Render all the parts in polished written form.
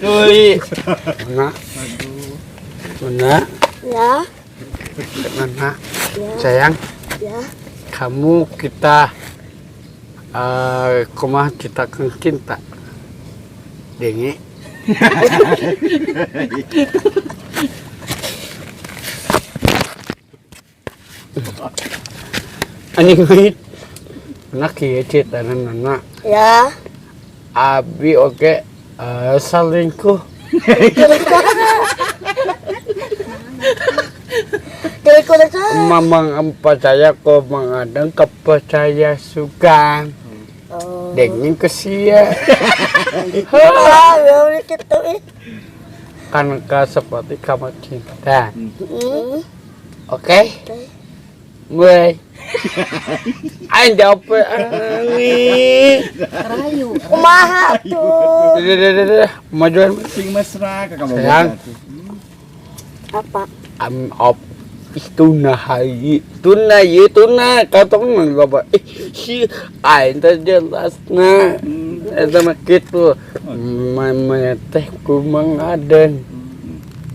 Tuli. Nona. Nona. Ya. Nona. Ya. Sayang. Ya. Kamu kita kumaha kita cinta. Dengi. Anjing ngait. Nona kieu ceritana Nona. Ya. Abi oke selingkuh. Mamang percaya ko mengadang kepercaya suka. Oh. Dengin ke sia. Kan seperti kamu cinta. Oke? Mulai. Aing jawab anjing. Rayu. Kumaha tuh? Dadah. Majuan. Sing mesra ka kamu. Sayang. Apa? Am op. Ih, tuna hayi. Tuna ye tuna katong mah bapak. Ih, si aing teh jelasna. Eta mah kitu. Mama teh kumangaden.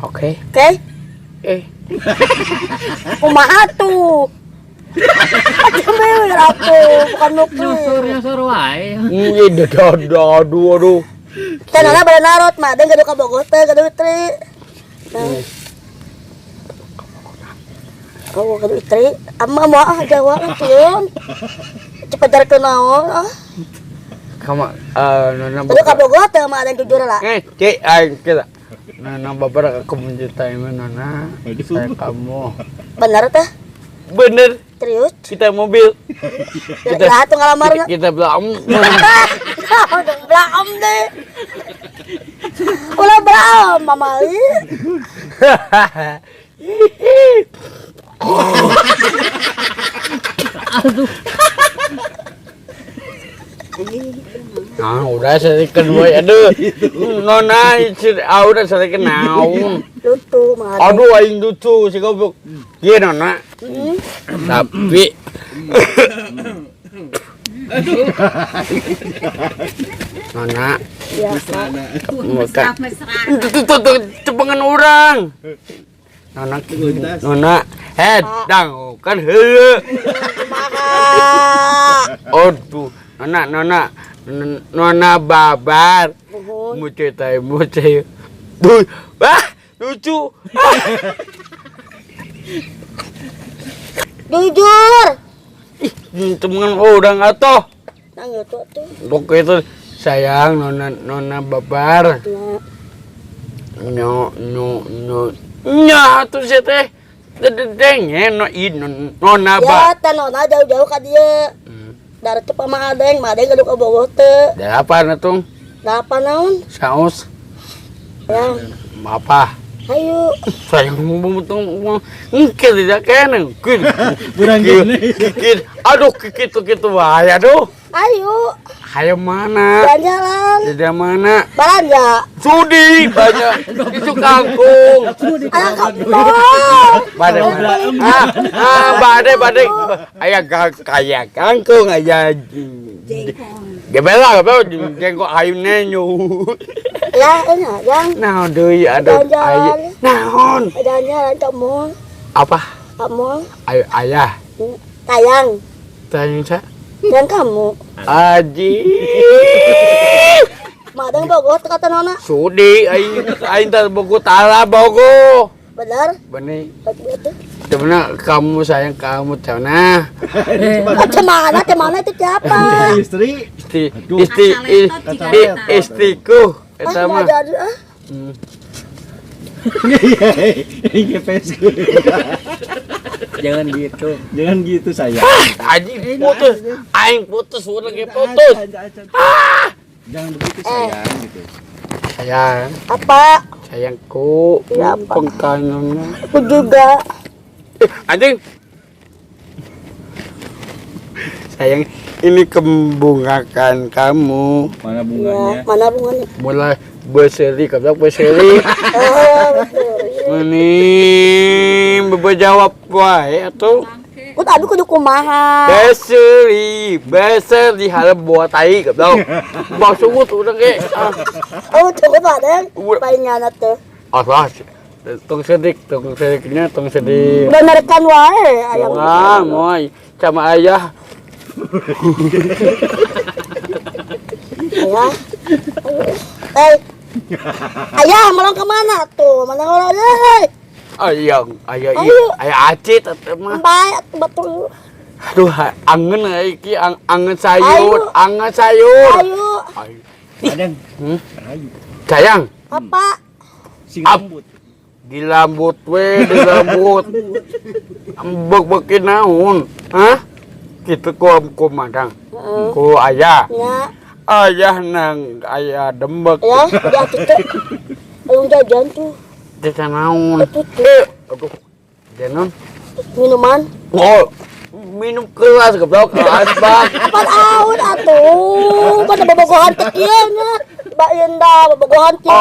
Oke. Oke. Kumaha tuh? Aduh, aku bukan nuklir. Nyosor-nyosor wae. Ini dadah aduh aduh. Teh nona bade narot mah, deung gaduh ka Bogor teh gaduh istri. Nah. Oh, gaduh istri. Ama moal ah Jawa kan Cepet dari ke naon ah. Kamu nona Gaduh ka Bogor teh mah ada jujur lah. Cek aing kita. Nona babar aku mencintai nona. Saya kamu. Benar teh? Bener. Serius? Kita mobil. Kita lah tuh ngalamarna. Kita belaam. Udah belaam deh. Ulah belaam mamali. Aduh. Nah, udah saya kedua aduh. Nona udah saya kenal. Lucu mah. Aduh aing lucu si goblok. Ieu nona. Tapi nona. Ya. Mesra. Tuh cepengan orang. Nona. Nona. Hedang kan heueuh. Aduh, nona nona nona babar. Mau cerita, mau cerita. Duh, wah, lucu. Jujur. Ih, temen orang atuh. Nang itu tuh. Oke itu sayang nona nona babar. Nyo nyo nyo. Nya atuh sih teh. Dedeng no i nona ba. Ya, teh nona jauh-jauh ka dieu. Dari cepat mah adeng, mah adeng gaduh ka Bogor teh. Delapan atuh. Delapan naon? Saus. Ya. Apa? Ayo. sayang ngomong engke tidak kene. Kurang gini. Aduh kitu-kitu wae aduh. Ayo. Ayo mana? Jalan-jalan. Tidak mana? Belanja. Sudi banyak. Itu kangkung. Bade bade bade. Aya kaya kangkung aya gebela gebela jengkok ayu nenyu. Ya, ini yang. Naon deui ada ayu. Naon? Jalan-jalan ke mall. Apa? Ke mall. Ayo ayah. Tayang. Tayang sa? Dan kamu. Aji. Madang Bogor kata nona. Sudi aing aing teh Bogor tala Bogor. Benar? Bener. Sebenarnya kamu sayang kamu cana. Cemana itu siapa? Istri. Istri istri istriku. Eta mah. Jangan gitu. Jangan gitu saya. Anjing putus. Aing putus urang ge putus. Jangan begitu sayang gitu. Sayang. Apa? Sayangku. Ya, apa? Pengkanannya. Aku juga. Anjing. Sayang, ini kembungakan kamu. Mana bunganya? Ya, mana bunganya? Mulai berseri, kata berseri. Oh, betul. Ini berjawab wae atau? Kudu abi kudu kumaha. Beseri, beseri harap buat tai goblok. Bawa sungut urang ge. Ah, Oh, cukup ada. Udah. Palingan atuh. Alah. Tong sedik, tong sediknya, tong sedih. Udah narekan wae ayam. Wah, moy sama ayah. Ayah. Eh. Ayah, malang kemana tuh? Mana orang eh. Ayang, ayah iya, Ayo. Ayah acit atuh mah. Bae betul. Aduh, angen iki angen sayur, Ayo. Angen sayur. Ayo. Ayo. Madang. Hmm? Rayu. Sayang, Apa? Sing Ap. lembut. Dilambut we, dilambut. Ambek beki naon? Hah? Kitu ku ku madang. Heeh. Ku ayah. Ya, Ayah nang ayah dembek. ya, udah tutup. Ayo jajan tuh. Jajan naon? Itu tuh Eh, aduh. Jajan minuman. Oh, minum keras goblok, keras bang. Apaan aun atuh? Mana bobogohan teh kieu nya? Mbak Indah bobogohan kieu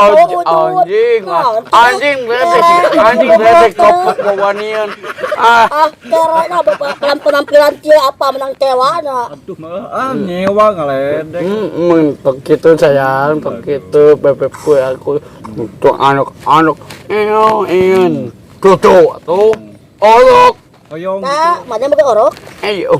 Anjing, anjing bresek, anjing bresek kopok bawanian. Ah, Ah, kere na bapak penampilan kieu apa menang tewa na. Aduh, mah ah nyewa ngaledek. Mentok gitu sayang, tok gitu bebek kue aku untuk anak-anak. Iyo, iyon. Tuh, tuh, orok. Hoyong. Nah, mana make orok? Ayo.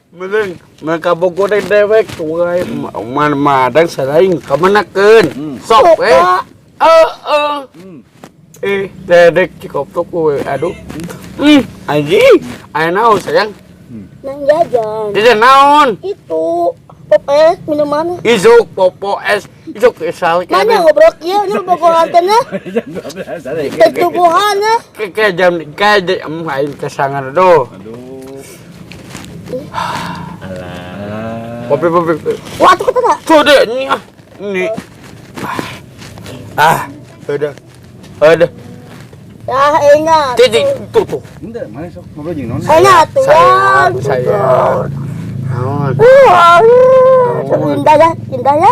Meureun, mereka bogor dewek tuai man madang selain kemanakeun. Sok eh. Eh eh. Eh, dedek cikop gue, aduh. Anjing, aya naon sayang? Nang jajan. Jajan naon? Itu popes minuman. Isuk popo es, isuk esal Mana ngobrol kieu nya bobogohan teh nya? Jam 12 ada. Pertubuhan nya. Kayak jam kayak jam aing kesangan aduh. Aduh. Alah. Kopi kopi. Wah, tuh kata Sudah ini ah. Ini. Ah, udah. Udah. Ya, ingat. Titik tuh tuh. Enggak, mana sok ngobrol jeung non. Ingat tuh. Sayang, sayang. Naon? Wah, indah ya, indah ya.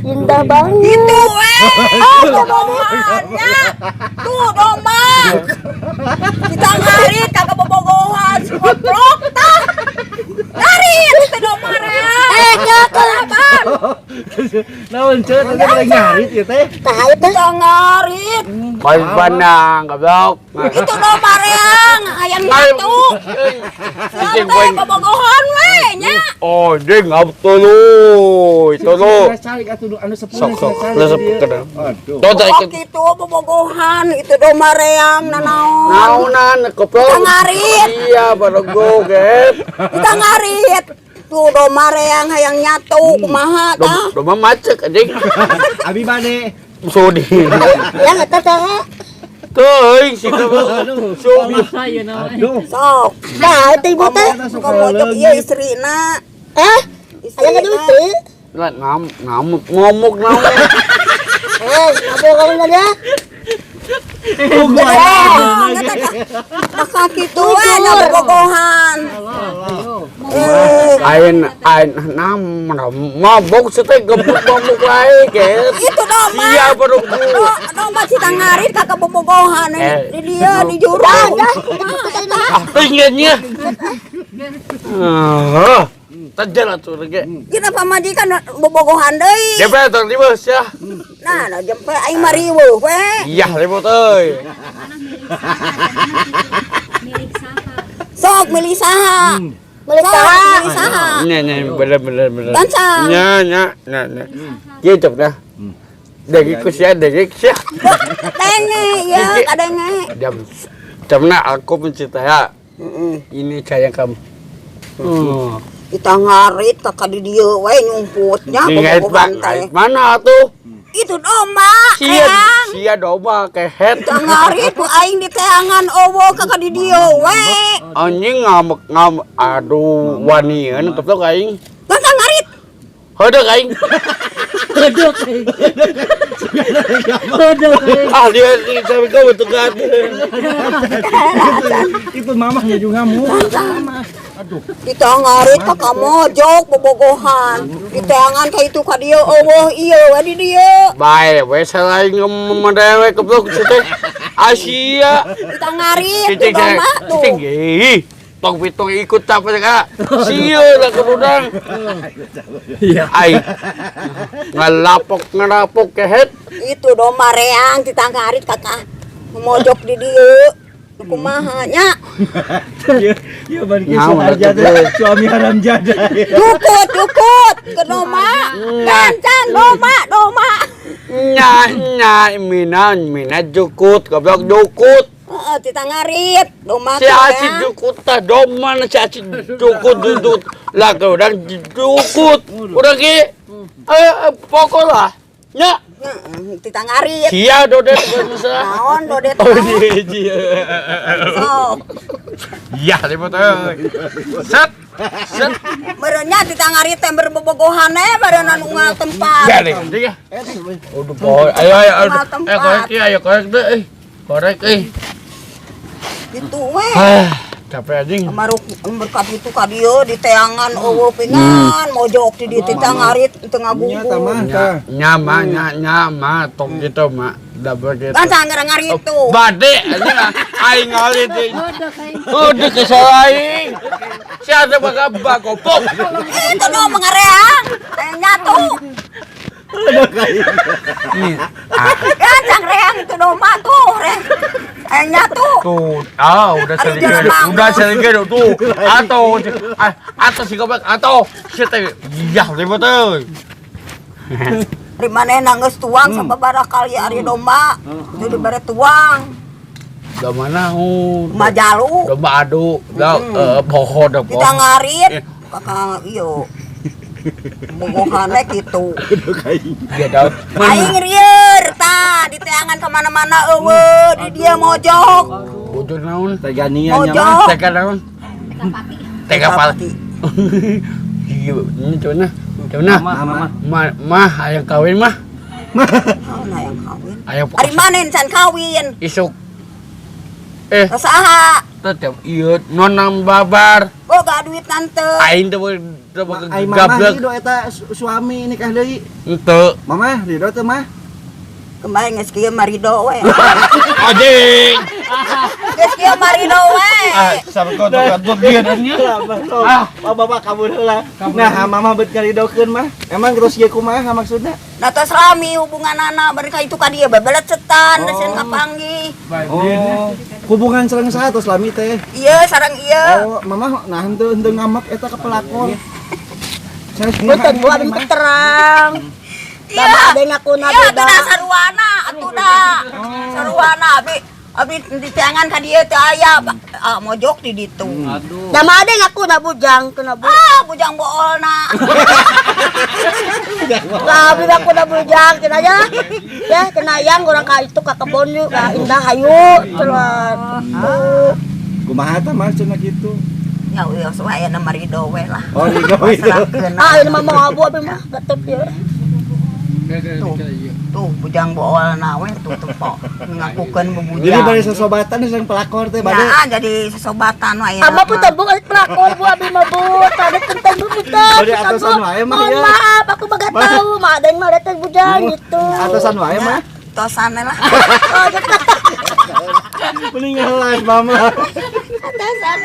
Indah banget. Itu eh. Ah, Domanya. Tuh domba. Kita ngarit kagak bobogohan si goblok tah. Ngarit itu domba rea. Eh, Apaan? Naon ceut teh lagi ngarit ieu teh. Tah itu. Kita ngarit. Baik pandang, goblok. Itu domba reang hayang nyatu. Cicing Sampai poing. bobogohan we nya. Oh, dia ngap tulu, tulu. Calik atuh anu sepuluh. Sok sok, lesep kena. Aduh. Tuh Oh gitu bobogohan itu domba reang nanaon. Naonan goblok. Kita ngarit. Iya, barogo get. Kita ngarit. Tuh domba reang hayang nyatu kumaha tah. Domba macet anjing. Abi bade. Sodi. Yang eta teh. Tuh, si goblok. Sodi. Saya namanya. Aduh. Sok. Nah, itu ibu teh. Kamu ieu istrina. Eh, aya ka duit teh. Lah ngam ngamuk ngomuk naon. Eh, ngabok kamu ya. Maka kitu we nya bobogohan. Ain ain nam mabok sih teh gebuk mabuk wae get. Itu domba. Iya barogo. Domba cita ngarit ka bobogohan Eh. di dia di jurang. Ah, tingginya. Ah, tajal atuh ge. Kita pamajikan bobogohan deui. Jempe tong di bus ya. Nah, nah jempe aing mah riweuh we. Iya, ribut euy. Sok milih saha? Milik Sok saha? milih saha? Nya nya bener bener bener. Gancang. Nya nya nya nya. Kieu cep dah. Degi ku sia, degi sia. Denge ya, kadenge. Jam jamna aku mencintai. Ini sayang kamu. Hmm. Kita ngarit ka ka di dieu we nyumputnya Ngait bobogohan teh. mana tuh? Itu domba, Sia reang. sia domba kehet. Kita ngarit ku aing di teangan owo ka ka di dieu we. Anjing ngamuk ngamuk aduh wanian goblok aing. Gancang ngarit. Heudeuk aing. Kodok. Kodok. Ah dia sampai kau betul kan. Itu mamahnya juga ngamuk. Mamah. Aduh. Kita ngarit ka ka mojok bobogohan. Di teangan ka itu ka dieu eueuh ieu we di dieu. Bae we selain ngomong dewek goblok sih teh. Asia. Kita ngarit Cicing tuh domba tuh. Cicing. Ih, tong pitung ikut apa kak? Sia lah kerudang. Iya. Ai. Ngelapok ngelapok kehet. Itu domba reang kita ngarit kakak. Mojok di dieu. Kumaha nya? Iya, iya ban Nyawa, kisah aja teh suami haram jadah. Jukut, jukut ke domba. Gancang domba, domba. Nya nya mina mina jukut goblok jukut. Heeh, kita ngarit domba Si teh Aci reang. jukut tah doma na si Aci jukut jukut lah ke urang jukut urang ki pokok lah nya. Heeh, kita ngarit. Sia dodet masalah. Naon dodet? Oh iya iya. Sok. Iya ribut euy. Set set. Merenya kita ngarit teh berbobogohan eh barenan unggal tempat. Ya deh, ya. Udah boy, ayo ayo ayo. Korek ya, ayo korek deh. Korek eh. Gitu we. Ah, capek anjing. Maruk berkat itu ka dieu di teangan eueuh pingan mojok di dieu teh ngarit teu Nya ngagugu. tamah tah. Nya ma nya nya ma tong gitu ma. Double gitu. Kan sanggar ngarit tuh. Bade anjing aing ngalit. Udah kesel aing. Si ada bakal bakopok. Itu no mengareang. Teh nyatu. Nih, ah, Gancang reang itu domba tuh, reang. Eh nyatu. tuh, ah udah Aduh, selingkuh, jangan bangun. udah selingkuh tuh, atau atau si goblok atau si teh, iya ribut euy. Di mana geus tuang sababaraha kali ari domba. Itu dibere tuang. Domba naon? Majalu. Domba adu, dah pohon dah Kita pohon. ngarit. Kakak iyo. Bogohane gitu. Dia tahu. Aing rieur tah di teangan kemana-mana eueuh di dia mojok. Bojor naon? Teganian nya mah. Mojok. Teka naon? Teka pati. Iya, ini cuman cuman Mama. mah mah ayang kawin mah. Naon hayang kawin? Ayang Ari mana can kawin? Isuk. Saha? Tetep iya nonang babar. Boga duit tante. Aing teh teu Ai mama gablek. ridho eta suami nikah deui. Henteu. Mama ridho teu mah? Kemarin geus kieu marido we. Anjing. Geus kieu marido we. Ah, sampe kau tuh dia dan Ah, bapak kabur heula. Nah, mama bet ngaridokeun mah. Emang terus ieu kumaha maksudna? Nah tos rami hubungan anak mereka itu ka dia bebelet setan oh. Kapanggih. Oh, hubungan sareng saha tos lami teh? Iya sareng iya. Oh, mama nah henteu henteu ngamek eta ka pelakor. Punten bu abdi terang. Iya. Ada ngaku na Iya atuh beda. dah saruana atuh dah. Saruana abi abi di teangan ka dieu teu aya ah mojok di ditu. Aduh. Dama ada ngaku na bujang kena bu. Ah bujang boolna. Lah abdi ngaku na bujang kena ya. Ya kena yang orang ka itu ka kebon yuk ka indah hayu terus. Tuh. Kumaha tah maksudna kitu? Ya wios wae na marido we lah. Oh, ridho itu. Pasrahkeun. Ah ini mah mau abu abdi mah gatep ya. Tuh, tuh bujang boolna we tuh tempo ngakukeun bebujang. Jadi bari sesobatan sareng pelakor teh bade. Ya, jadi sesobatan wae. Ama punten bu pelakor bu abdi mah bu. Tadi punten bu punten. Bade atosan wae mah Mohon ya. maaf aku mah gak tahu mah ada yang mah ada bujang gitu. Atosan wae mah. Tosan lah. Oh, gitu. Mending ngelas mama. Atosan.